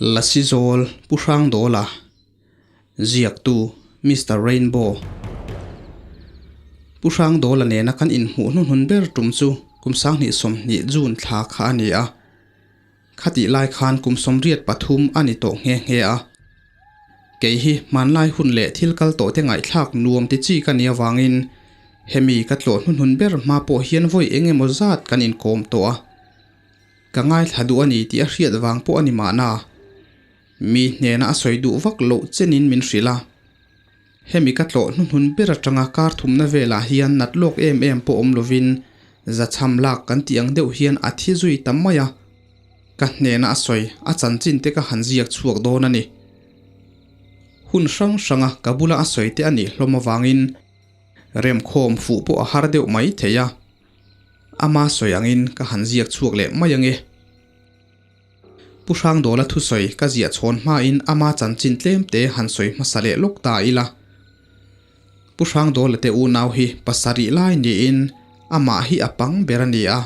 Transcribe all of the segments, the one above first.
Lasi Zawl Pu Hrangdawla Ziaktu Mister Rainbow Pu Hrangdawla nena kan inhmuh hnuhnun ber tum chu kum 2020 June thla kha a ni a. Khatih lai khan kum 83 a ni tawh nghe nghe a. Kei hi hmanlai hun leh thil kal tawh te ngaihthlak nuam ti chi ka nih avangin hemi ka tlawh hnuhnun ber hma pawh hian vawi eng emaw zat kan inkawm tawh a. Ka ngaithla duh a ni tih a hriat vang pawh a ni mahna. Mi hnena a sawi duh vak loh chenin min hrilh a. Hemi ka tlawh hnuhnun ber atanga kar thumna velah hian nat lawk em em pawh awm lovin zachham lak kan tih ang deuh hian a thi zui ta mai a. Ka hnena a sawi a chanchin te ka han ziak chhuak dawn a ni. Hun hrang hranga ka bula a sawi te a nih hlawm avangin remkhawm fuh pawh a har deuh mai thei a. Ama sawi angin ka han ziak chhuak leh mai ange. Pu Hrangdawla thusawi ka ziah chhawn hmain ama chanchin tlem te han sawi hmasa leh lawk ta ila. Pu Hrangdawla te unau hi pasarih lai niin amah hi a pang ber a ni a.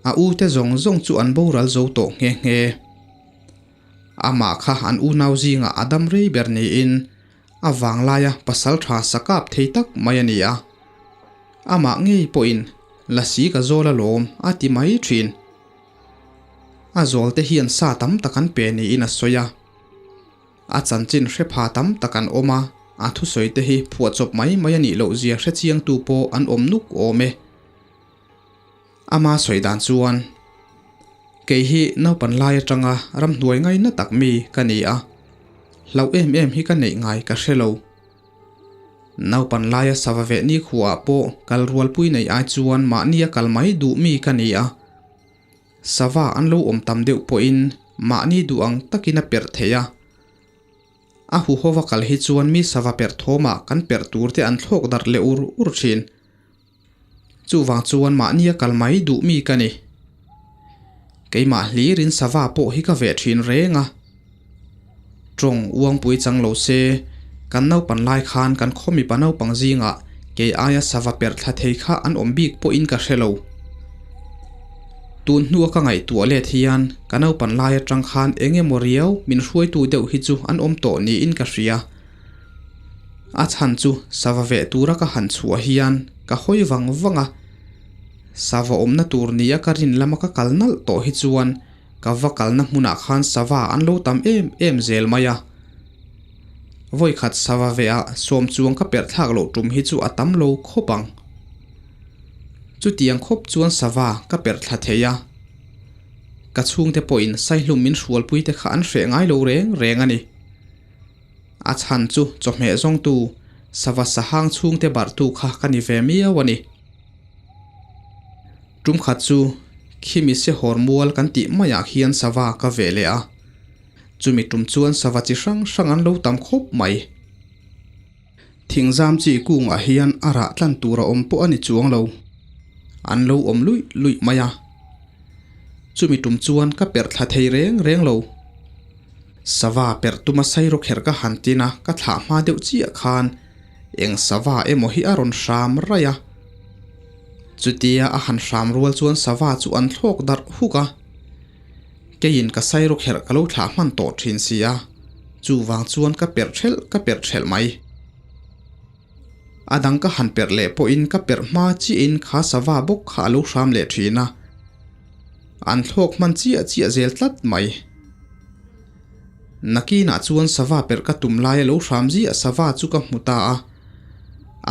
A u te zawng zawng chu an boral zo tawh nghe nghe. Amah kha an unau zingah a dam rei ber niin a vanglaia pasal tha sakap thei tak mai a ni a. Amah ngei pawhin Lasi ka zawl alawm a ti mai thin. A zawl te hian sa tam tak an pe niin a sawi a. A chanchin hre pha tam tak an awm a, a thusawi te hi phuahchawp mai mai a nih loh zia hre chiangtu pawh an awm nuk awm e. Ama sawi dan chuan, Kei hi naupan lai atanga ramhnuai ngaina tak mi ka ni a, hlauh em em hi ka neih ngai ka hre lo. Naupan laia sava veh nikhuaah pawh kal rualpui nei ai chuan mahnia kal mai duh mi ka ni a. Sava an lo awm tam deuh pawhin mahni duh ang takin a perh theih a. A huhova kal hi chuan mi sava perh thawmah kan perh tur te an thlawk darh leh ur ur thin. Chuvang chuan mahnia kal mai duh mi ka ni. Keimah hlirin sava pawh hi ka veh thin reng a. Tawng uangpui chang lo se, kan naupan lai khan kan khaw mipa naupang zingah kei aia sava perh thla thei kha an awm bik pawhin ka hre lo. Tun hnua ka ngaihtuah let hian ka naupan lai atang khan eng emaw riau min hruaitu deuh hi chu an awm tawh niin ka hria. A chhan chu sava veh tura ka han chhuah hian ka hawi vang vang a, sava awmna tur nia ka rin lama ka kal nalh tawh hi chuan ka va kalna hmunah khan sava an lo tam em em zel mai a. Vawikhat sava vehah sawm chuang ka perh thlak loh tum hi chu a tam lo khawp ang. Chutiang khawp chuan sava ka perh thla thei a, ka chhungte pawhin saihlum min hrualpui te kha an hreh ngai lo reng reng a ni. A chhan chu chawhmeh zawngtu sava sahang chhungte barhtu kha ka ni ve miau a ni. Tum khat chu khimi sehawr mual kan tih maiah khian sava ka veh leh a, chumi tum chuan sava chi hrang hrang an lo tam khawp mai. Thingzam chi kungah hian a rah tlan tur a awm pawh a ni chuang lo, an lo awm luih luih mai a. Chumi tum chuan ka perh thla thei reng reng lo. Sava perh tuma sairo kher ka han tin a, ka thlah hma deuh chiah khan eng sava emaw hi a rawn hram raih a. Chutia a han hram rual chuan sava chu an thlawk darh huk a. Keiin ka sairo kherh ka lo thlah hman tawh thin si a, chuvang chuan ka perh thelh ka perh thelh mai. A dang ka han perh leh pawhin ka perh hma chiahin kha sava bawk kha a lo hram leh thin a, an thlawk hman chiah chiah zel tlat mai. Nakinah chuan sava perh ka tum lai a lo hram ziah sava chu ka hmu ta a,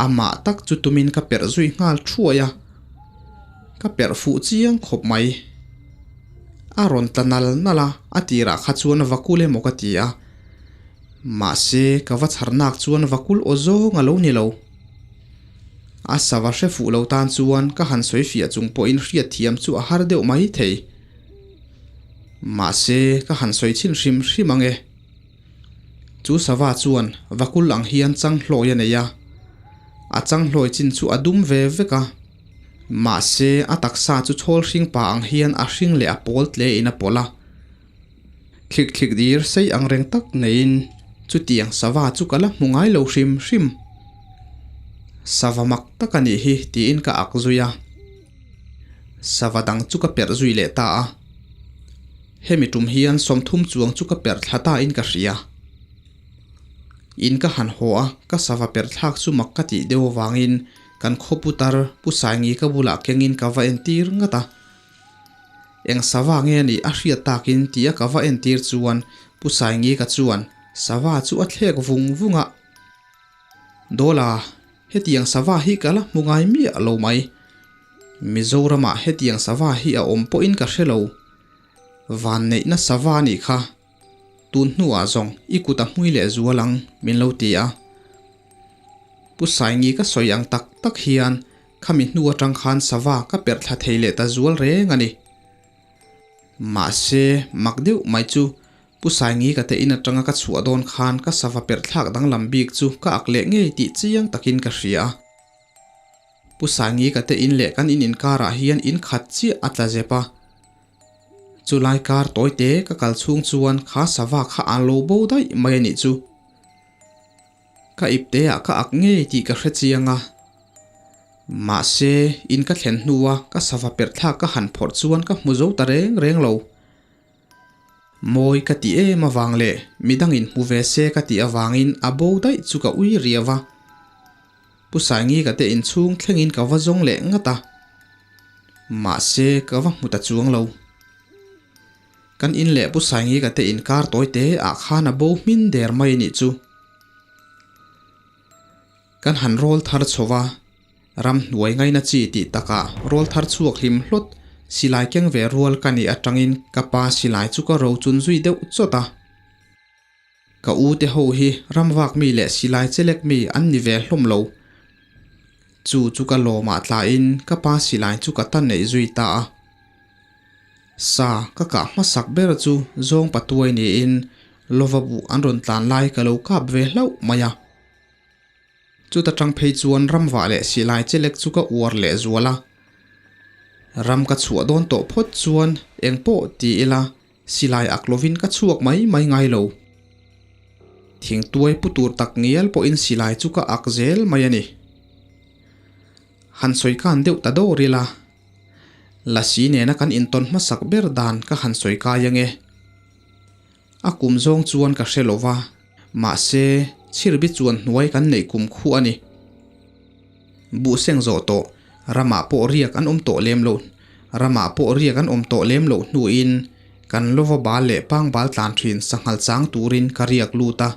amah tak chu tumin ka perh zui nghal thuai a, ka perh fuh chiang khawp mai. A rawn tla nal nal a, a tirah kha chuan vakul emaw ka ti a. Mahse, ka va chhar nak chuan vakul aw zawng a lo ni lo. A sava hre fuh lo tan chuan ka han sawi fiah chung pawhin hriat thiam chu a har deuh mai thei. Mahse, ka han sawi chhin hrim hrim ang e. Chu sava chuan vakul ang hian chang hlawi a nei a. A chang hlawi chin chu a dum ve vek a. Mahse, a taksa chu chhawl hring pa ang hian a hring leh a pawl tle in a pawlh a. Thlik thlik dir sei ang reng tak neiin chutiang sava chu ka la hmu ngai lo hrim hrim. Sava mak tak a nih hi tiin ka ak zui a. Sava dang chu ka perh zui leh ta a. Hemi tum hian 30 chuang chu ka perh thla ta in ka hria. In ka han haw a, ka sava perh thlak chu mak ka tih deuh avangin kan khaw putar Pu Saingi ka bulah kengin ka va entir ngat a. Eng sava nge a nih a hriat takin tia ka va entir chuan Pu Saingi ka chuan sava chu a thlek vung vung a. Dawla, hetiang sava hi ka la hmu ngai miah lo mai. Mizoramah hetiang sava hi a awm pawhin ka hre lo. Vanneihna sava a nih kha. Tun hnuah zawng i kut a hmui leh zual ang, min lo ti a. Pu Saingi ka sawi ang tak tak hian khami hnu atang khan sava ka perh thla thei leh ta zual reng a ni. Mahse, mak deuh mai chu Pu Saingi ka te in atanga ka chhuah dawn khan ka sava perh thlak danglam bik chu ka ak leh ngei tih chiang takin ka hria a. Pu Saingi ka te in leh kan in inkarah hian in khat chiah a tla zep a. Chulai kar tawi te ka kal chhung chuan kha sava kha an lo bo daih mai a nih chu. Ka ip te ah ka ak ngei tih ka hre chiang a. Mahse, in ka thlen hnua ka sava perh thlak ka han phawrh chuan ka hmu zo ta reng reng lo. Mawi ka ti em avang leh midangin hmu ve se ka tih avangin a bo daih chu ka ui riau a. Pu Saingi ka te inchhung thlengin ka va zawng leh ngat a, mahse ka va hmu ta chuang lo. Kan in leh Pu Saingi ka te inkar tawi te ah khan a bo hmin der mai anih chu. Kan han rawl thar chho va, ram hnuai ngaina chi tih takah rawl thar chhuak hlim hlawt silai keng ve rual ka nih atangin ka pa silai chu ka rochun zui deuh chawt a. Ka u te ho hi ramvak mi leh silai chelek mi an ni ve hlawm lo. Chu chu ka lawmah tlain ka pa silai chu ka ta neih zui ta a. Sa ka kah hmasak ber chu zawng patuai niin lova buh an rawn tlan lai ka lo kap ve hlauh mai a. Chuta tang phei chuan ramvah leh silai chelek chu ka uar leh zual a. Ram ka chhuah dawn tawh phawt chuan engpawh ti ila Silai ak lovin ka chhuak mai mai ngai lo. Thingtuai pu tur tak ngial pawhin silai chu ka ak zel mai a ni. Han sawi kan deuh ta dawr ila, Lasi nena kan intawn hmasak ber dan ka han sawi kai ange. A kum zawng chuan ka hre lova, mahse chhirbi chuan hnuai kan neih kum khu a ni. Buhseng zawh tawh ramah pawh riak an awm tawh lem loh ramah pawh riak an awm tawh lem loh hnuin kan lova bal leh pangbal tlan thin sanghal chang turin ka riak lut a.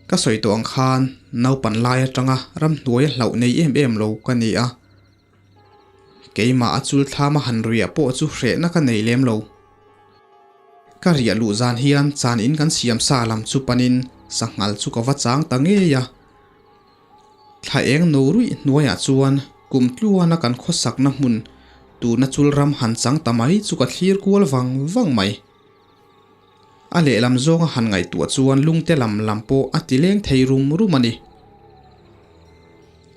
Ka sawi tawh ang khan naupan lai atanga ramhnuaia hlauh nei em em lo ka ni a. Keimah a chul thlama han riah pawh chu hrehna ka nei lem lo. Ka riah luh zan hian chan in kan siam sa lam chu panin sanghal chu ka va chang ta ngei a. Thla eng no ruih hnuaiah chuan kum tluana kan khawsakna hmun tuna chul ram han chang ta mai chu ka thlir kual vang vang mai. A lehlam zawnga han ngaihtuah chuan lungte lam lam pawh a ti leng thei rum rum a ni.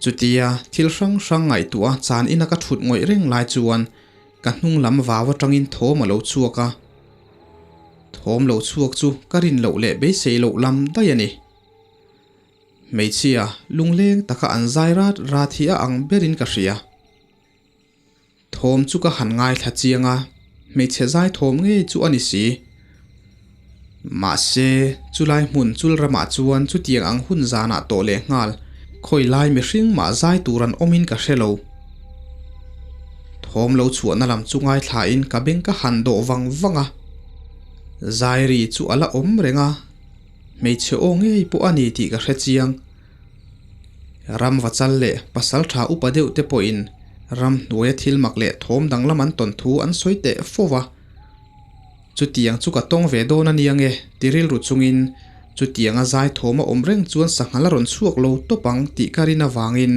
Chutia thil hrang hrang ngaihtuah a chan ina ka thut ngawih reng lai chuan ka hnung lam vau atangin thawm a lo chhuak a. Thawm lo chhuak chu ka rin loh leh beisei loh lam daih a ni. Hmeichhia lungleng taka an zai rat rat hi a ang berin ka hria. Thawm chu ka han ngaithla chiang a, hmeichhe zai thawm ngei chu a ni si. Mahse, chulai hmun chul ramah chuan chutiang ang hun zanah tawh leh nghal khawi lai mihring mah zai tur an awmin ka hre lo. Thawm lo chhuahna lam chu ngaithlain ka beng ka han dawh vang vang a. Zai ri chu a la awm reng a. Hmeichhe aw ngei pawh a ni tih ka hre chiang. Ram vachal leh pasal tha upa deuh te pawhin ram hnuaia thil mak leh thawm danglam an tawn thu an sawi teh fo va. Chutiang chu ka tawng ve dawn a nia nge ti rilru chungin chutianga zai thawm a awm reng chuan sanghal a rawn chhuak lo tawp ang tih ka rin avangin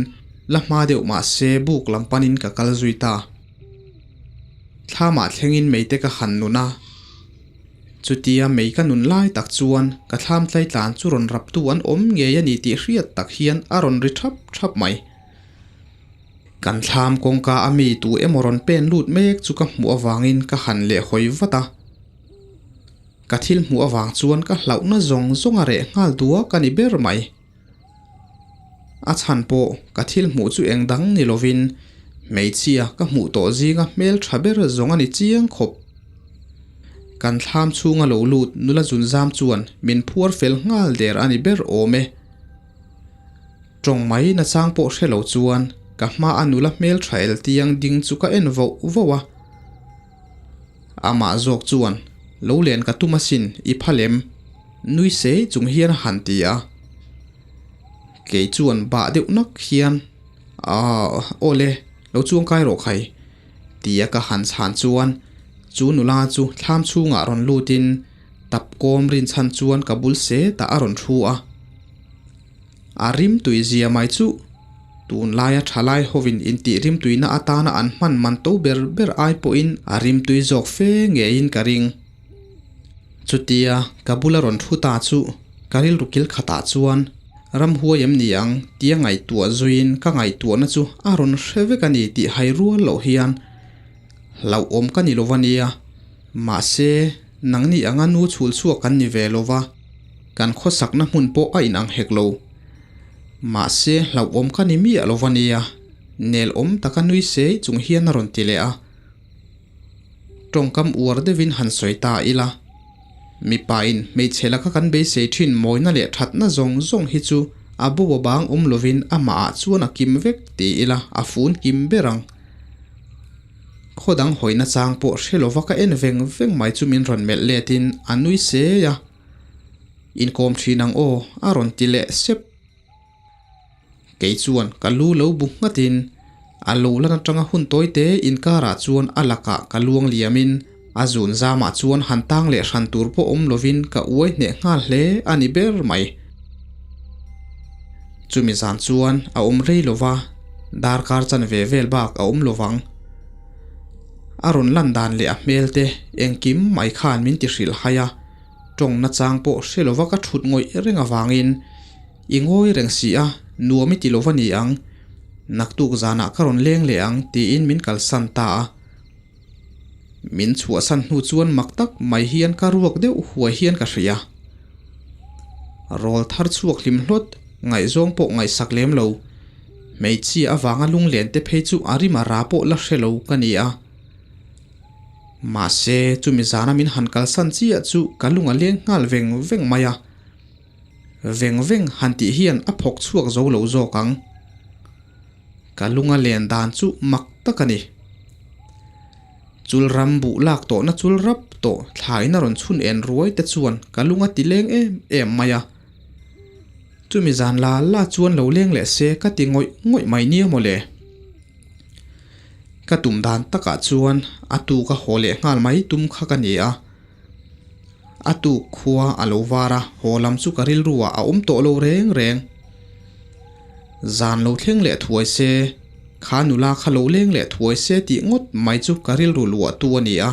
la hma deuh mahse buk lam panin ka kal zui ta. Thlamah thlengin meite ka han nun a. Chutia mei ka nun lai tak chuan ka thlam tlai tlan chu rawn raptu an awm ngei a ni tih hriat tak hian a rawn ri thap thap mai. Kan thlam kawngka a mi tu emaw rawn pen lut mek chu ka hmuh avangin ka han leh hawi vat a. Ka thil hmuh avang chuan ka hlauhna zawng zawng a reh nghal duak a ni ber mai. A chhan pawh ka thil hmuh chu eng dang ni lovin hmeichhia ka hmuh tawh zinga hmel tha ber zawng a ni chiang khawp. Kan thlam chhunga lo lut nula zunzam chuan min phuar fel nghal der a ni ber awm e. Tawng mai nachang pawh hre lo chuan ka hma a nula hmel tha el tiang ding chu ka en voh voh a. Amah zawk chuan, Lo len ka tum asin, i phal em? Nui sei chung hian a han ti a. Kei chuan bah deuh nak hian, Aah, aw le, lo chuangkai rawh khai, tia ka han chhan chuan chu nula chu thlam chhungah rawn lutin tap kawm rinchhan chuan ka bul setah a rawn thu a. A rimtui zia mai chu tunlaia thalai hovin intih rimtuina atana an hman man to ber ber ai pawhin a rimtui zawk fe ngeiin ka ring. Chutia ka bula rawn thu ta chu ka rilru kil khatah chuan ramhuai em ni ang tia ngaihtuah zuiin ka ngaihtuahna chu a rawn hre vek a ni tih hai rual loh hian hlauhawm ka ni lova nia. Mahse, nangni anga nu chhul chhuak kan ni ve lova. Kan khawsakna hmun pawh a inang hek lo. Mahse, hlauhawm ka ni miah lo va nia, nel awm taka nui sei chung hian a rawn ti leh a. Tawngkam uar deuhin han sawi ta ila. Mipain hmeichhe laka kan beisei thin mawina leh thatna zawng zawng hi chu a bo a bang awm lovin amahah chuan a kim vek ti ila a fun kim ber ang. Khaw dang hawina chang pawh hre lova ka en veng veng mai chu min rawn melh letin a nui sei a. Inkawm thin ang aw, a rawn ti leh sep. Kei chuan ka lu lo bu nghatin a lo lan atanga hun tawi te inkarah chuan a lakah ka luang liamin a zun zamah chuan han tang leh hran tur pawh awm lovin ka uai hneh nghal hle a ni ber mai. Chumi zan chuan a awm rei lova, darkar chanve vel bak a awm lovang. A rawn lan dan leh a hmel te engkim mai khan min ti hrilh hai a, tawng nachang pawh hre lova ka thut ngawih reng avangin i ngawi reng si a, nuam i ti lova ni ang, naktuk zanah ka rawn leng leh ang tiin min kalsan ta a. Min chhuahsan hnu chuan mak tak mai hian ka ruak deuh huai hian ka hria. Rawl thar chhuak hlim hlawt, ngaihzawng pawh ngaihsak lem lo. Hmeichhia avanga lunglen te phei chu a rim a ra pawh la hre lo ka ni a. Mahse, chumi zana min han kalsan chiah chu ka lung a leng nghal veng veng mai a. Veng veng han tih hian a phawk chhuak zo lo zawk ang. Ka lunga len dan chu mak tak a ni. Chul ram buh lak tawhna chul rap tawh thlain a rawn chhun en ruai te chuan ka lung a ti leng em em mai a. Chumi zan la la chuan lo leng leh se ka ti ngawih ngawih mai nia mawle. Ka tum dan takah chuan a tu ka haw leh nghal mai tum kha ka ni a. A tuk khua a lo var a, haw lam chu ka rilru ah a awm tawh lo reng reng. Zan lo thleng leh thuai se, kha nula kha lo leng leh thuai se tih ngawt mai chu ka rilru luah tu a ni a.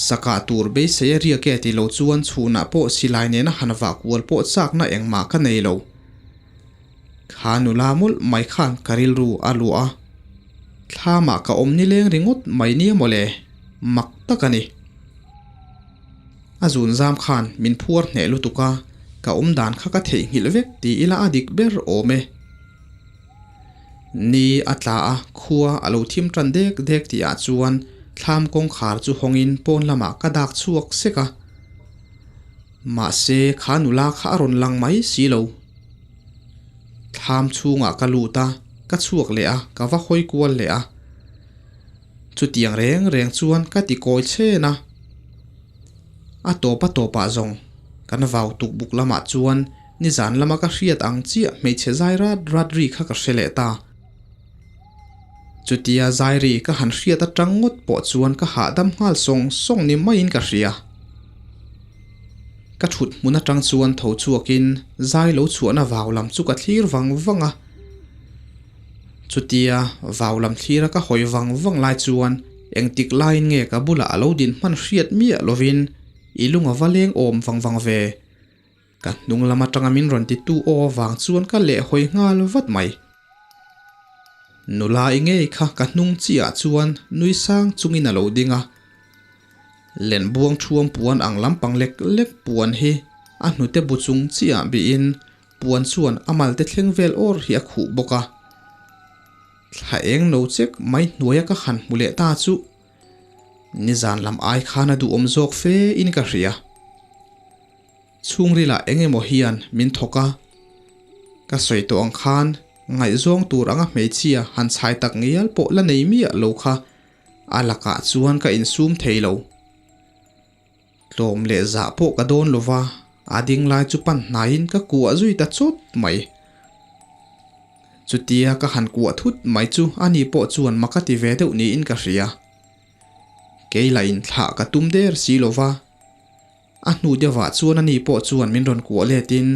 Sakah tur beisei a riak e ti lo chuan chhunah pawh silai nena han vah kual pawh chakna engmah ka nei lo. Kha nula mawlh mai khan ka rilru a luah a, thlamah ka awm nileng ringawt mai nia mawle, mak tak a ni. A zun zam khan min phuar hneh lutuk a, ka awm dan kha ka theihnghilh vek ti ila a dik ber awm e. Ni a tla a, khua a lo thim tan dek dek tih ah chuan thlam kawngkhar chu hawngin pawn lamah ka dak chhuak sek a. Mahse kha nula kha a rawn lang mai si lo. Thlam chhungah ka lut a, ka chhuak leh a, ka va hawi kual leh a. Chutiang reng reng chuan ka ti kawi chhen a. A tawp a tawpah zawng kan vau tuk buk lamah chuan nizan lama ka hriat ang chiah hmeichhe zai rat rat ri kha ka hre leh ta. Chutia zai ri ka han hriat atang ngawt pawh chuan ka hahdam nghal sawng sawng ni maiin ka hria. Ka thut hmun atang chuan tho chhuakin zai lo chhuahna vau lam chu ka thlir vang vang a. Chutia vau lam thlira ka hawi vang vang lai chuan engtik laiin nge ka bulah a lo din hman hriat miah lovin i lung a va leng awm vang vang ve. Ka hnung lam atanga min rawn titu aw avang chuan ka lehhawi nghal vat mai. Nula i ngei kha ka hnung chiah chuan nui sang chungin a lo ding a. Lenbuang thuam puan ang lampang lek lek puan hi a hnute bu chung chiah bihin Puan chuan a malte thleng vel awr hi a khuh bawk a. Thla eng no chek mai hnuaia ka han hmu leh ta chu. Nizan lam ai khan a duhawm zawk fe in ka hria. Chhungrilah eng emaw hian min thawk a, ka sawi tawh ang khan ngaihzawng tur anga hmeichhia han chhai tak ngial pawh la nei miah lo kha a lakah chuan ka insum thei lo. Tlawm leh zah pawh ka dawn lo va, a ding lai chu pan hnaiin ka kuah zui ta chawt mai. Chutia ka han kuah thut mai chu ani pawh chuan mak a ti ve deuh niin ka hria. Kei lah inthlah ka tum der si lo va. A hnu deuhah chuan ani pawh chuan min rawn kuah letin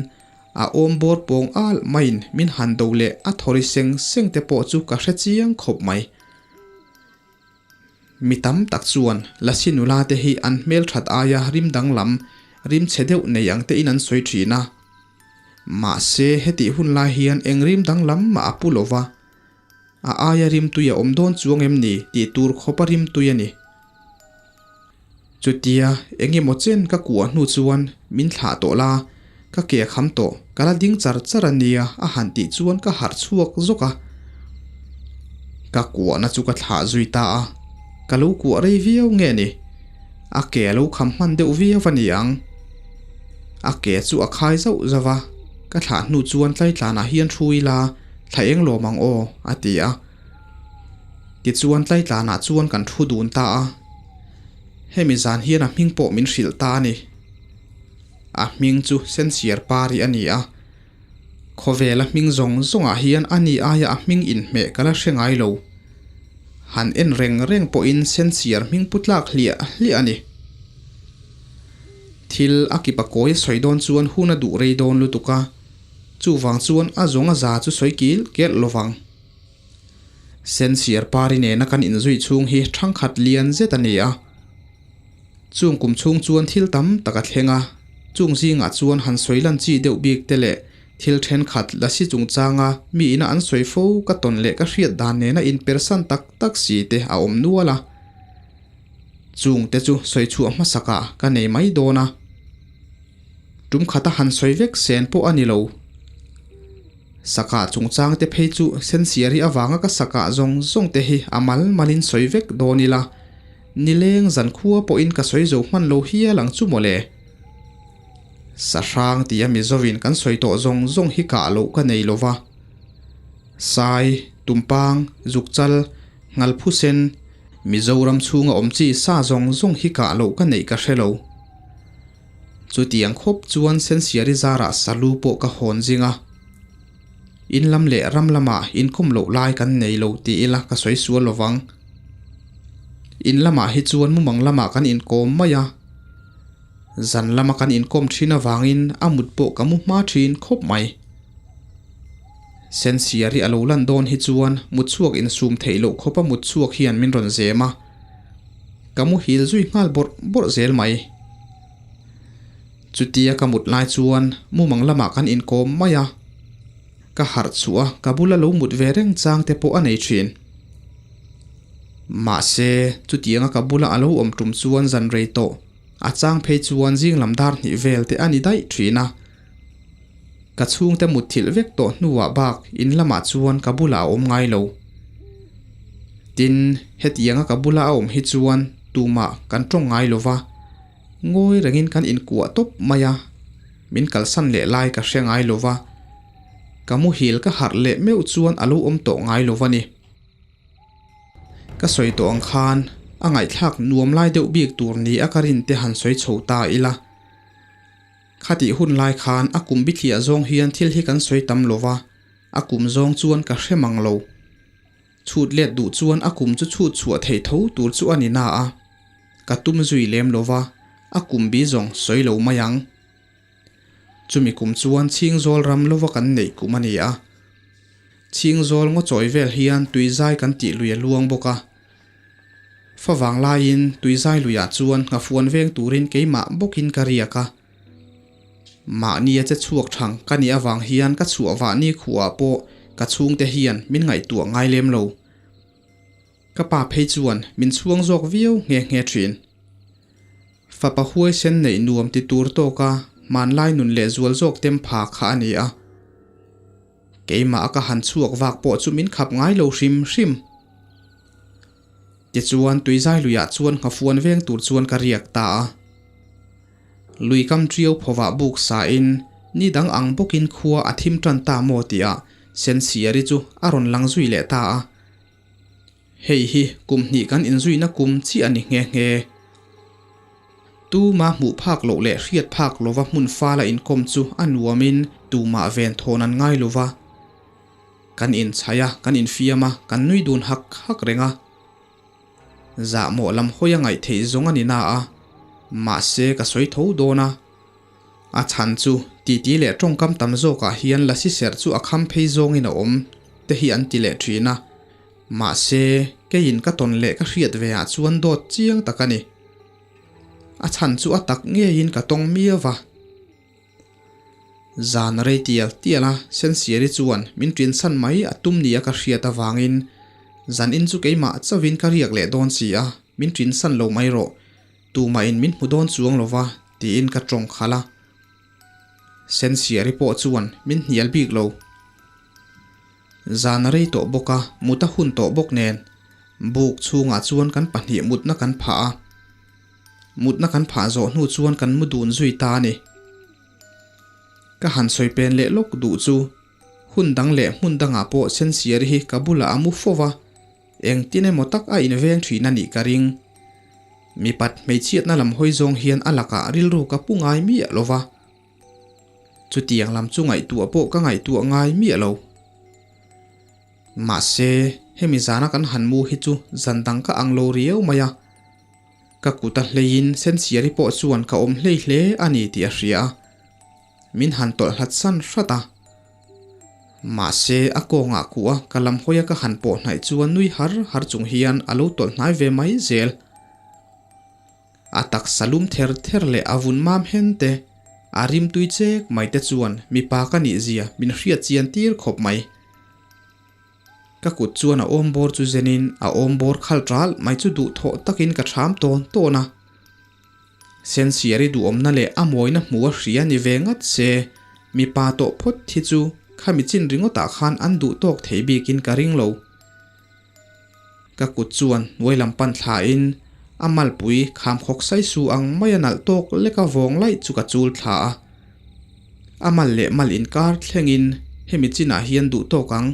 a awm bawr pawng alh maiin min han do leh a thawri seng seng te pawh chu ka hre chiang khawp mai. Mi tam tak chuan Lasi nula te hi an hmelthat aia rim danglam, rim chhe deuh nei ang tein an sawi thin a. Mahse hetih hun lai hian eng rim danglam mah a pu lo va. A aia rim tui a awm dawn chuang em ni tih tur khawpa rim tui a ni. Chutia eng emaw chen ka kuah hnu chuan min thlah tawh la, ka ke a kham tawh, ka la ding char char a nia a han tih chuan ka harh chhuak zawk a. Ka kuahna chu ka thlah zui ta a, ka lo kuah rei viau nge ni? A ke a lo kham hman deuh viau a ni ang. A ke chu a khai zauh zauh a, ka thlah hnu chuan tlaitlanah hian thu ila thla eng lawm ang aw a ti a. Tichuan tlaitlanah chuan kan thu dun ta a, hemi zan hian a hming pawh min hrilh ta a ni. A hming chu Sensiar Pari a ni a, khawvela hming zawng zawngah hian a ni aia a hming inhmeh ka la hre ngai lo. Han en reng reng pawhin Sensiar hming pu tlak hliah hliah a ni. Thil a kipa kawi a sawi dawn chuan hun a duh rei dawn lutuk a, chuvang chuan a zawng a za chu sawi kil kelh lovang. Sensiar pari nena kan inzui chhung hi thangkhat lian zet a ni a. Chung kum chhung chuan thil tam tak a thleng a, chung zingah chuan han sawi lan chi deuh bik te leh thil thenkhat lasi chungchanga mi ina an sawi fo ka tawn leh ka hriat dan nena inpersan tak tak si te a awm nual a. Chung te chu sawi chhuah hmasakah ka nei mai dawn a. Tum khata han sawi vek sen pawh a ni lo. Sakah chungchang te phei chu Sensiari avanga ka sakah zawng zawng te hi a mal malin sawi vek dawn ila, nileng zankhua pawhin ka sawi zo hman lo hial ang chu mawle. Sahrang tia Mizovin kan sawi tawh zawng zawng hi kah loh ka nei lova. Sai, Tumpang, Zukchal, Ngalphusen, Mizoram chhunga awm chi sa zawng zawng hi kah loh ka neih ka hre lo. Chutiang khawp chuan Sensiari zarah salu pawh ka hawn zing a. In lam leh ram lamah inkawm loh lai kan nei lo ti ila ka sawi sual lo vang. In lamah hi chuan mumang lamah kan inkawm mai a. Zan lama kan inkawm thin avangin a mut pawh ka mu hma thin khawp mai. Sensiari a lo lan dawn hi chuan mutchhuak insum theih loh khawpa mutchhuak hian min rawn zem a. Ka muhil zui nghal bawrh bawrh zel mai. Chutia ka mut lai chuan mumang lamah kan inkawm mai a, ka harh chhuah a ka bula lo mut ve reng chang te pawh a nei thin. Mahse, chutianga ka bula a lo awm tum chuan zan rei tawh, a chang phei chuan zing lam dar hnih vel te a ni daih thin a. Ka chhungte mutthilh vek tawh hnuah bak in lamah chuan ka bulah a awm ngai lo. Tin, hetianga ka bula a awm hi chuan tumah kan tawng ngai lo va, ngawi rengin kan inkuah tawp mai a, min kalsan leh lai ka hre ngai lo va, ka muhil ka harh leh meuh chuan a lo awm tawh ngai lo va ni. Ka sawi tawh ang khan a ngaihthlak nuam lai deuh bik tur ni a ka rin te han sawi chho ta ila. Khatih hun lai khan a kum bithliah zawng hian thil hi kan sawi tam lo va, a kum zawng chuan ka hre mang lo. Chhut let duh chuan a kum chu chhut chhuah thei tho tur chu a ni na a, ka tum zui lem lo va, a kum bi zawng sawi lo mai ang. Chumi kum chuan Chhingzawl ram lova kan neih kum a ni a. Chhingzawl ngaw chawi vel hian tuizai kan tih lui a luang bawk a. Favang laiin tuizai luiah chuan nghafuan veng turin keimah bawkin ka riak a. Mahnia che chhuak thang ka nih avang hian ka chhuah vah ni khuaah pawh ka chhungte hian min ngaihtuah ngai lem lo. Ka pa phei chuan min chhuang zawk viau nghe nghe thin. Fapa huaisen neih nuam ti tur tawka hmanlai nun lehzual zawk tem pha kha a ni a. Keimah a ka han chhuak vak pawh chu min khap ngai lo hrim hrim. Tichuan tuizai luiah chuan nghafuan veng tur chuan ka riak ta a. Lui kam ṭiau phawvah buk sain ni dang ang bawkin khua a thim ṭan ta maw tihah Sensiari chu a rawn lang zui leh ta a. Hei hi kum hnih kan inzuina kum chiah a ni nghe nghe. Tuma hmuh phak loh leh hriat phak lova hmun fala inkawm chu a nuamin tumah ven thawn an ngai lova. Kan inchhaih a, kan infiam a, kan nui dun hak hak reng a. Zahmawh lam hawi a ngaih theih zawng a ni na a, mahse ka sawi tho dawn a. A chhan chu titi leh tawngkam tam zawkah hian lasi serh chu a kham phei zawngin a awm te hi an ti leh thin a. Mahse keiin ka tawn leh ka hriat ve ah chuan dawt chiang tak a ni. A chhan chu a tak ngeiin ka tawng miau va. Zan rei tial tial a, Sensiari chuan min ṭinsan mai a tum nia ka hriat avangin zan in chu keimah chauhin ka riak leh dawn si a, min ṭinsan lo mai rawh, tumahin min hmu dawn chuang lo va tiin ka ṭawng khalh a. Sensiari pawh chuan min hnial bik lo. Zan a rei tawh bawk a, mut a hun tawh bawk nen buk chhungah chuan kan pahnih mutna kan phah a. Mutna kan phah zawh hnu chuan kan mu dun zui ta a ni. Ka han sawi pen leh lawk duh chu hun dang leh hmun dangah pawh Sensiari hi ka bulah a mu fo va, engtin emaw tak a inveng thin a nih ka ring. Mipat hmeichhiatna lam hawi zawng hian a lakah rilru ka pu ngai miah lo va. Chutiang lam chu ngaihtuah pawh ka ngaihtuah ngai miah lo. Mahse, hemi zana kan han mu hi chu zan dang ka ang lo riau mai a. Ka kut a hleiin Sensiari pawh chuan ka awm hlei hle a ni tih a hria a, min han tawlh hlat san hrat a. Mahse, a kawngah kuh a ka lam hawia ka han pawh hnaih chuan nui har har chung hian a lo tawlh hnai ve mai zel. A taksa lum ther ther leh a vun mam hen te, a rim tui chek mai te chuan mipa ka nih zia min hriat chian tir khawp mai. Ka kut chuan a awm bawr chu zenin a awm bawr khal ṭal mai chu duhthawh takin ka ṭham tawn tawn a. Sensiari duhawmna leh a mawina hmu a hria ni ve ngat se, mipa tawh phawt hi chu khami chin ringawtah khan an duh tawk thei bikin ka ring lo. Ka kut chuan hnuai lam pan thlain a malpui kham khawk sai su ang mai a nalh tawk lek a vawng laih chu ka chul thla a. A mal leh mal inkar thlengin hemi chinah hian duh tawk ang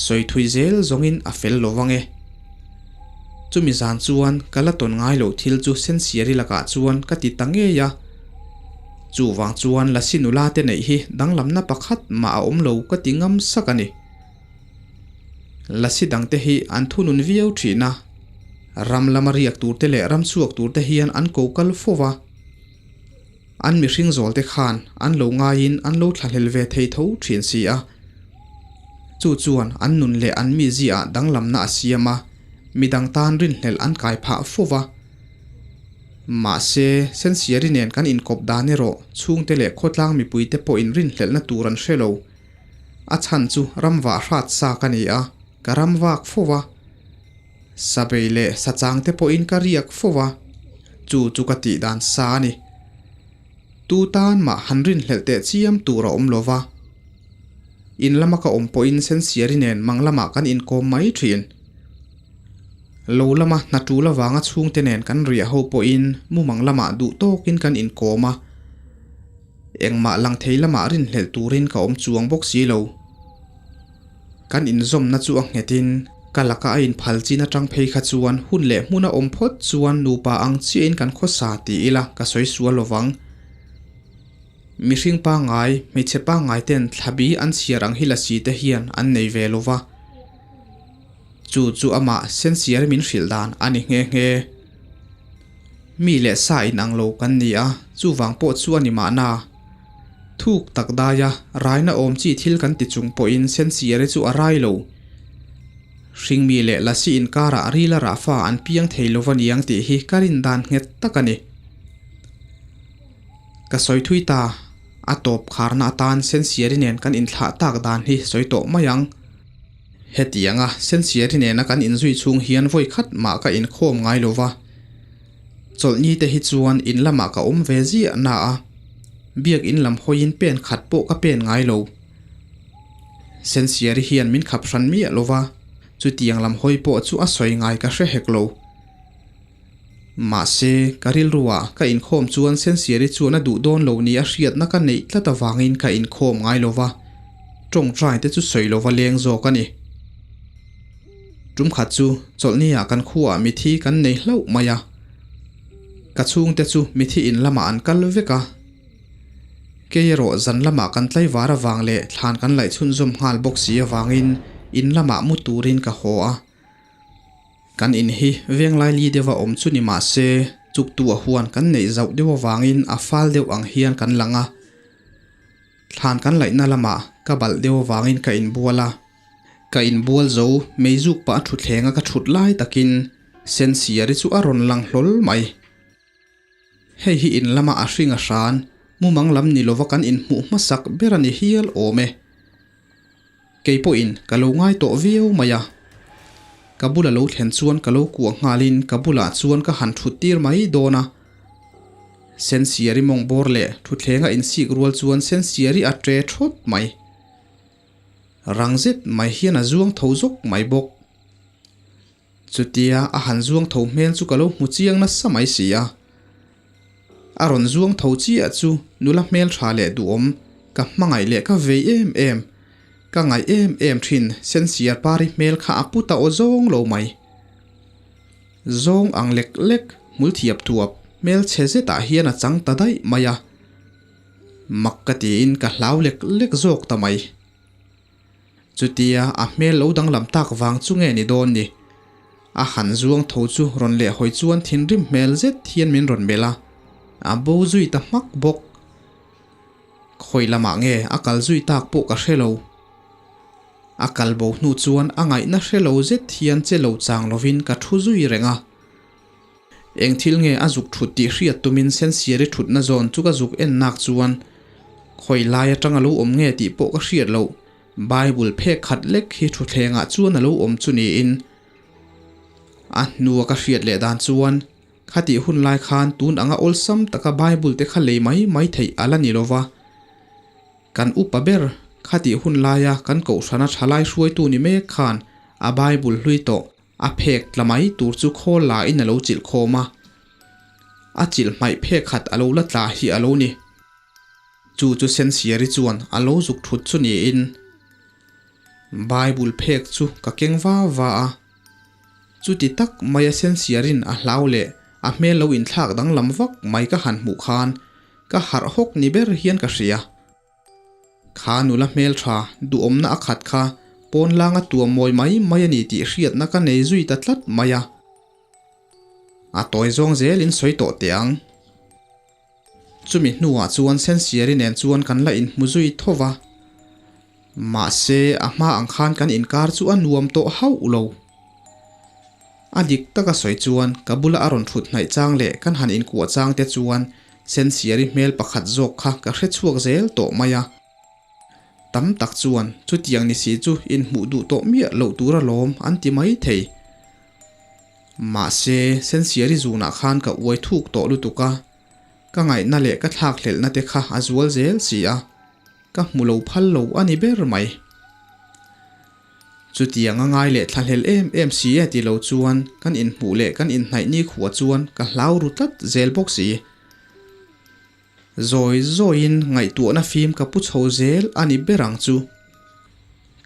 sawi thui zel zawngin a fel lo vang e. Chumi zan chuan ka la tawn ngai loh thil chu Sensiari lakah chuan ka ti ta ngei a. Chuvang chuan Lasi nula te neih hi danglamna pakhat mah a awm lo ka ti ngam sak a ni. Lasi dangte hi an thunun viau thin a, ram lama riak turte leh ram chhuak turte hian an ko kal fo va. An mihring zawlte khan an lo ngaiin an lo thlahlel ve thei tho thin si a. Chu chuan an nun leh an mizia-ah danglamna a siam a, midang tan rinhlelh an kai phah fo va. Mahse, Sensiari nen kan inkawp dan erawh chhungte leh khawtlang mipuite pawhin rinhlelhna tur an hre lo. A chhan chu ram vah hrat sa ka ni a, ka ram vak fo va. Sabei leh sachang te pawhin ka riak fo va, chu chu ka tih dan sa a ni. Tu tan mah han rinhlelh teh chiam tur a awm lo va. In lama ka awm pawhin Sensiari nen mang lamah kan inkawm mai thin. Lo lama hna tul avanga chhungte nen kan riah ho pawhin mumang lamah duh tawkin kan inkawm a. Engmah lang thei lamah rinhlelh turin ka awm chuang bawk si lo. Kan inzawmna chu a nghetin ka laka a inphal chin atang phei kha chuan hun leh hmun a awm phawt chuan nupa ang chiahin kan khawsa ti ila ka sawi sual lovang. Mihring pangngai, hmeichhe pangngai ten thlabi an chhiar ang hi lasi te hian an nei ve lova. Chu chu amah Sensiar min hrilh dan a ni nghe nghe. Mi leh sa inang lo kan ni a, chuvang pawh chu a ni mahna. Thuk tak daia raina awm chi thil kan ti chung pawhin Sensiare chu a rai lo. Hringmi leh Lasi inkarah rila rah fa an piang thei lo va niang tih hi ka rin dan nghet tak a ni. Ka sawi thui ta, a tawp kharna atan Sensiari nen kan inthlah tak dan hi sawi tawh mai ang. Hetianga Sensiari nena kan inzui chhung hian vawi khat mah ka inkhawm ngai lo va. Chawlhni te hi chuan in lamah ka awm ve ziah na a, biak in lam hawiin pen khat pawh ka pen ngai lo. Sensiari hian min khap hran miah lo va, Chutiang lam hawi pawh chu a sawi ngai ka hre hek lo. Mahse, ka rilruah ka inkhawm chuan Sensiari chuan a duh dawn lo ni a hriatna ka neih tlat avangin ka inkhawm ngai lo va, tawngtai te chu sawi lova leng zawk a ni. Tumkhat chu chawlhniah kan khuaah mithi kan nei hlauh mai a. Ka chhungte chu mithi in lamah an kal vek a. Kei erawh zan lamah kan tlaivar avang leh thlan kan laih chhunzawm nghal bawk si avangin in lamah mu turin ka haw a. Kan in hi Venglaili deuha awm chu ni mah se chuktu a huan kan neih zauh deuh avangin a fal deuh ang hian kan lang a. Thlan kan laihna lamah ka balh deuh avangin ka inbual a. Ka inbual zo meizuk pah a thuthlenga ka thut lai takin Sensiari chu a rawn lang hlawl mai. Hei hi in lama a hring a hran, mumang lam ni lova kan inhmuh hmasak ber a ni hial awm e. Kei pawhin ka lo ngai tawh viau mai a. Ka bula lo thlen chuan ka lo kuah nghalin ka bulah chuan ka han thut tir mai dawn a. Sensiari mawng bawr leh thuthlenga insik rual chuan Sensiari a tre thawt mai. Rang zet mai hian a zuang tho zawk mai bawk. Chutia a han zuang tho hmel chu ka lo hmu chiang nasa mai si a. A rawn zuang tho chiah chu nula hmel tha leh duhawm, ka hmangaih leh ka vei em em, ka ngaih em em thin Sensiar pari hmel kha a pu ta aw zawng lo mai. Zawng ang lek lek, hmul thiap thuap, hmel chhe zetah hian a chang ta daih mai a. Mak ka tiin ka hlau lek lek zawk ta mai. Chutia a hmel lo danglam tak vang chu nge ni dawn ni? A han zuang tho chu rawn leh hawi chuan thinrim hmel zet hian min rawn melh a, a bo zui ta hmak bawk. Khawi lamah nge a kal zui tak pawh ka hre lo. A kal bo hnu chuan a ngaihna hre lo zet hian che lo chang lovin ka thu zui reng a. Eng thil nge a zuk thut tih hriat tumin Sensiari thutna zawn chu ka zuk en nak chuan khawi lai atang a lo awm nge tih pawh ka hriat loh. Bible phek khat lek hi thutthlengah chuan a lo awm chu niin a hnua ka hriat leh dan chuan khatih hun lai khan tun anga awlsam taka Bible te kha lei mai mai theih a la ni lova. Kan upa ber khatih hun laia kan kohhrana thalai hruaitu ni mek khan a Bible hlui tawh A phek tla mai tur chu khawl la in a lo chilh khawm a, a chilh hmaih phek khat a lo la tla hi a lo ni. Chu chu Sensiari chuan a lo zuk thut chu niin Bible phek chu ka keng va va a. Chuti tak maia Sensiarin a hlau leh a hmel lo inthlak danglam vak mai ka han hmuh khan ka harh hawk ni ber hian ka hria. Kha nula hmeltha duhawmna a khat kha pawn langa tuam mawi mai mai a ni tih hriatna ka nei zui ta tlat mai a. A tawi zawng zelin sawi tawh teh ang. Chumi hnuah chuan Sensiari nen chuan kan la inhmu zui tho va. Mahse a hma ang khan kan inkar chu a nuam tawh hauh lo. A dik taka sawi chuan ka bula a rawn thut hnaih chang leh kan han inkuah chang te chuan Sensiari hmel pakhat zawk kha ka hre chhuak zel tawh mai a. Tam tak chuan chutiang ni si chu inhmuh duh tawh miah loh tur alawm an ti mai thei. Mahse, Sensiari zunah khan ka uai thuk tawh lutuk a, ka ngaihna leh ka thlakhlelhna te kha a zual zel si a. Ka hmu lo phal lo a ni ber mai. Chutiang a ngai leh thlahlel em em si e ti lo chuan kan inhmuh leh kan inhnaih ni khua chuan ka hlau ru tlat zel bawk si. Zawi zawiin ngaihtuahna fim ka pu chho zel a ni ber ang chu.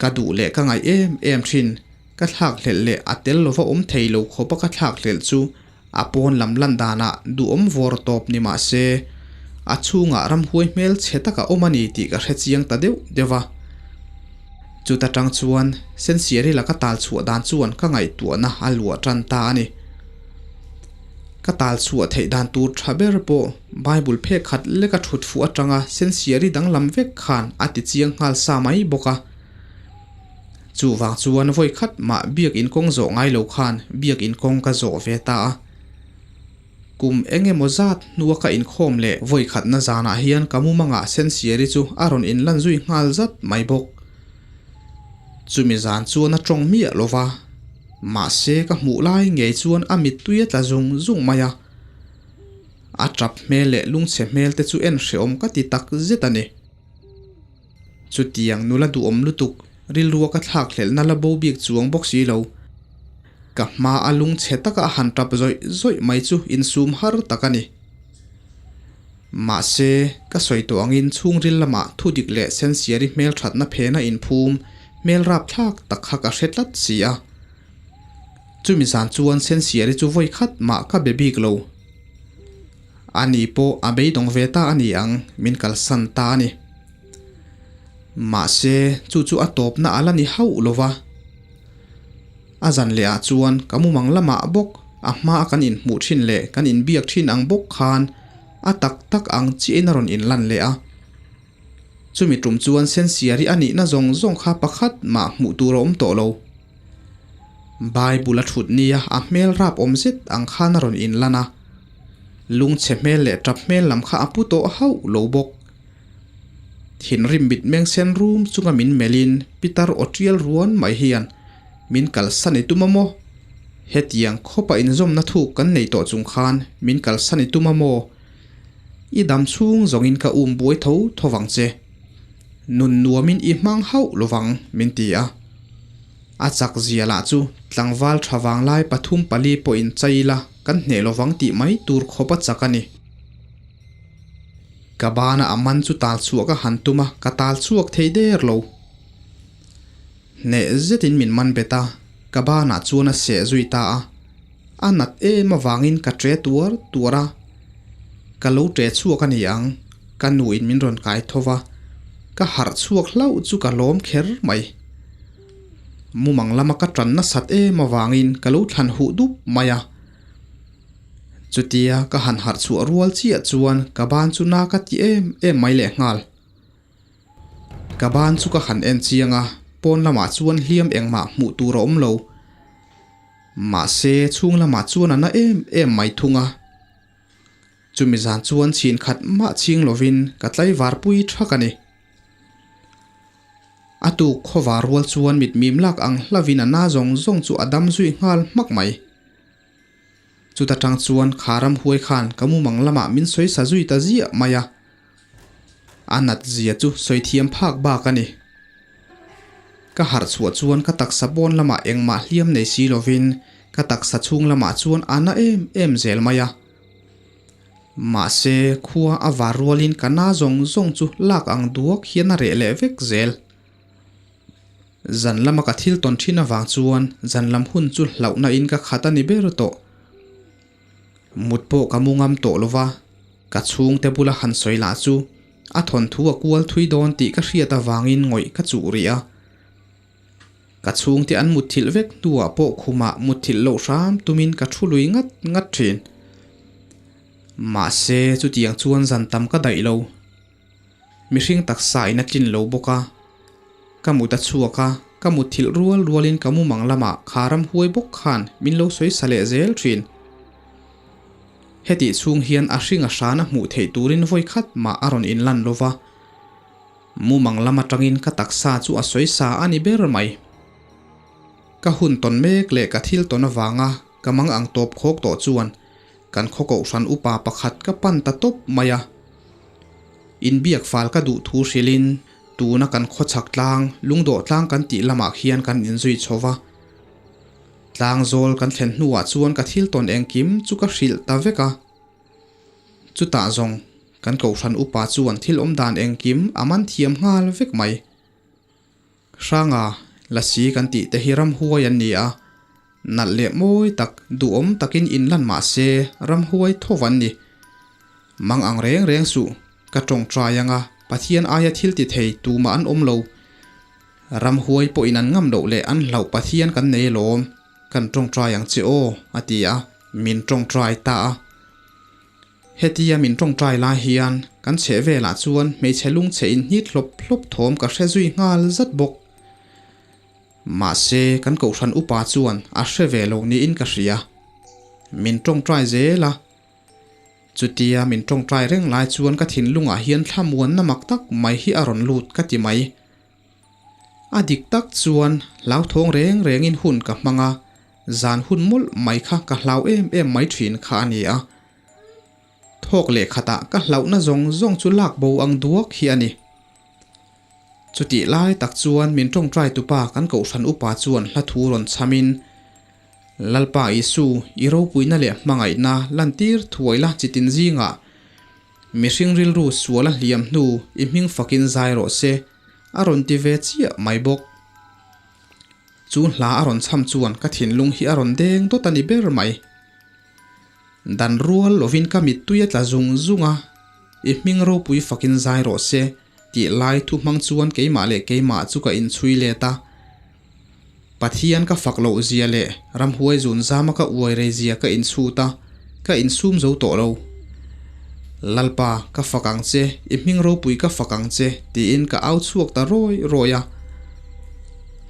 Ka duh leh ka ngaih em em thin, ka thlakhlelh leh a tel lova awm thei lo khawpa ka thlakhlelh chu a pawn lam lan danah duhawm vawr tawp ni mah se, a chhungah ramhuai hmel chhe taka awm a ni tih ka hre chiang ta deuh deuh va. Chuta tang chuan Sensiari laka tal chhuah dan chuan ka ngaihtuahna a luah tan ta a ni. Ka tal chhuah theih dan tur tha ber pawh Bible phek khat leka thut fuh atanga Sensiari danglam vek khan a ti chiang nghal sa mai bawk a. Chuvang chuan vawi khat mah biakin kawng zawh ngai lo khan biakin kawng ka zawh ve ta a. Kum eng emaw zat hnua ka inkhawm leh vawi khatna zanah hian ka mumangah Sensiari chu a rawn inlan zui nghal zat mai bawk. Chumi zan chuan a tawng miah lo va, mahse ka hmuh lai ngei chuan a mittui a tla zung zung mai a. A tap hmel leh lungchhe hmel te chu en hrehawm ka ti tak zet a ni. Chutiang nula duhawm lutuk. rilrua ka thlakhlelhna la bo bik chuang bawk si lo. Ka hma a lung chhe taka a han tap zawih zawih mai chu insum har tak a ni. Mahse, ka sawi tawh angin chhungril lamah thudik leh sensiari hmelthatna phena inphum hmel rapthlak tak kha ka hre tlat si a. Chumi zan chuan sensiari chu vawi khat mah ka be bik lo. Ani pawh a beidawng ve ta a ni ang, min kalsan ta a ni. Mahse, chu chu a tawpna a la ni hauh lo va. A zan leh ah chuan ka mumang lamah bawk a hma a kan inhmuh thin leh kan inbiak thin ang bawk khan a tak tak ang chiahin a rawn inlan leh a. Chumi tum chuan Sensiari a nihna zawng zawng kha pakhat mah hmuh tur a awm tawh lo. Bible a thut nia a hmel rap awm zet ang khan a rawn inlan a. Lungchhe hmel leh tap hmel lam kha a pu tawh hauh lo bawk. Thinrim mitmeng sen rum chunga min melhin Pitar aw tial ruan mai hian min kalsan i tum a maw? Hetiang khawpa inzawmna thuk kan nei tawh chung khan min kalsan i tum a maw? I dam chhung zawngin ka um buai tho tho vang che. Nun nuamin i hmang hauh lovang min ti a. A chak zia lah chu tlangval tha vanglai pathum pali pawhin chai ila kan hneh lovang tih mai tur khawp a chak a ni. Ka bana a man chu tal chhuah ka han tum a, ka tal chhuak thei der lo. Hneh zetin min man bet a, ka banah chuan a seh zui ta a. A nat em avangin ka tre tuar tuar a, ka lo tre chhuak a ni ang, ka nuin min rawn kai tho va, ka harh chhuak hlauh chu ka lawm kher mai. Mumang lama ka tan nasat em avangin ka lo thlan huh dup mai a. Chutia ka han harh chhuah rual chiah chuan ka ban chu na ka ti em em mai leh nghal. Ka ban chu ka han en chiang a, pawn lamah chuan hliam engmah hmuh tur a awm lo. Mahse chhung lamah chuan a na em em mai thung a. Chumi zan chuan chhin khat mah chhing lovin ka tlaivar pui thak a ni. A tuk khawvar rual chuan mitmim lak ang hlavin a na zawng zawng chu a dam zui nghal hmak mai. Chuta tang chuan kha ramhuai khan ka mumang lamah min sawi sa zui ta ziah mai a. A nat zia chu sawi thiam phak bak a ni. Ka harh chhuah chuan ka taksa pawn lamah engmah hliam nei si lovin ka taksa chhung lamah chuan a na em em zel mai a. Mahse khua a var rualin ka na zawng zawng chu lak ang duak hian a reh leh vek zel. Zan lama ka thil tawn thin avang chuan zan lam hun chu hlauhna in ka khat a ni ber tawh. Mut pawh ka mu ngam tawh lova, ka chhungte bula han sawi lah chu a thawnthu a kual thui dawn tih ka hriat avangin ngawih ka chuh rih a. Ka chhungte an mutthilh vek hnuah pawh khumah mutthilh loh hram tumin ka thu lui ngat ngat thin. Mahse chutiang chuan zan tam ka daih lo. Mihring taksa in a tlin lo bawk a, ka mut a chhuak a, ka mut thilh rual rualin ka mumang lamah kha ramhuai bawk khan min lo sawi sa leh zel thin. Hetih chhung hian a hring a hran a hmuh theih turin vawi khat mah a rawn inlan lo va, mumang lam atangin ka taksa chu a sawi sa a ni ber mai. Ka hun tawn mek leh ka thil tawn avanga ka mang ang tawp khawk tawh chuan Kan khaw kohhran upa pakhat ka pan ta tawp mai a. Inbiak fal ka duh thu hrilhin tuna kan khaw chhak tlang, lungdawh tlang kan tih lamah khian kan inzui chho va. Tlang zawl kan thlen hnuah chuan ka thil tawn engkim chu ka hrilh ta vek a. Chutah zawng kan kohhran upa chuan thil awm dan engkim a man thiam nghal vek mai. Hranga, Lasi kan tih te hi ramhuai an ni a, nalh leh mawi tak, duhawm takin inlan mah se ramhuai tho an ni. Mang ang reng reng suh, ka tawngtai anga Pathian aia thil ti thei tumah an awm lo. Ramhuai pawhin an ngam loh leh an hlauh Pathian kan nei alawm, kan tawngtai ang che aw, a ti a, min tawngtai ta a. Hetia min tawngtai lai hian kan chheh velah chuan hmeichhe lungchhe inhnit hlawp hlawp thawm ka hre zui nghal zat bawk. Mahse, kan kohhran upa chuan a hre ve lo niin ka hria. Min tawngtai zel a. Chutia min tawngtai reng lai chuan ka thinlungah hian thlamuanna mak tak mai hi a rawn lut ka ti mai. A dik tak chuan hlauthawng reng rengin hun ka hmang a, zan hun mawlh mai kha ka hlau em em mai thin kha a ni a. Thawk leh khatah ka hlauhna zawng zawng chu lak bo ang duak hi a ni. Chutih lai tak chuan min tawngtai tupa kan kohhran upa chuan hla thu rawn chhamin, Lalpa Isu, i ropuina leh hmangaihna lantir thuai la chitin zingah mihring rilru sual a hliam hnu i hming fakin zai rawh se, a rawn ti ve chiah mai bawk. Chu hla a rawn chham chuan ka thinlung hi a rawn deng dawt a ni ber mai. Dan rual lovin ka mittui a tla zung zung a, I hming ropui fakin zai rawh se tih lai thu hmang chuan keimah leh keimah chu ka inchhui let a. Pathian ka fak loh zia leh ramhuai zun zama ka uai rei zia ka inchhut a, ka insum zo tawh lo. Lalpa, ka fak ang che, i hming ropui ka fak ang che, tiin ka au chhuak ta rawi rawi a.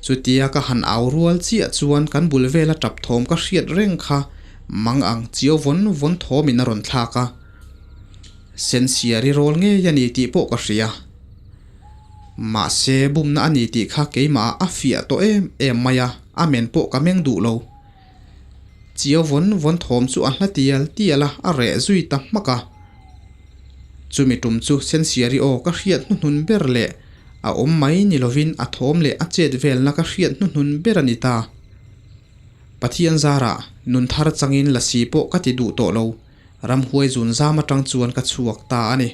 Chutia ka han au rual chiah chuan kan bul vela tap thawm ka hriat reng kha mang ang chiau vawn vawn thawmin a rawn thlak a. Sensiari rawl ngei a ni tih pawh ka hria. Mahse bumna a ni tih kha keimah a fiah tawh em em mai a, a men pawh ka meng duh lo. Chiau vawn vawn thawm chu a hla tial tial a, a reh zui ta hmak a. Chumi tum chu Sensiari aw ka hriat hnuhnun ber leh a awm mai ni lovin a thawm leh a chet velna ka hriat hnuhnun ber a ni ta. Pathian zarah nun thar changin lasi pawh ka ti duh tawh lo, ramhuai zun zam atang chuan ka chhuak ta a ni.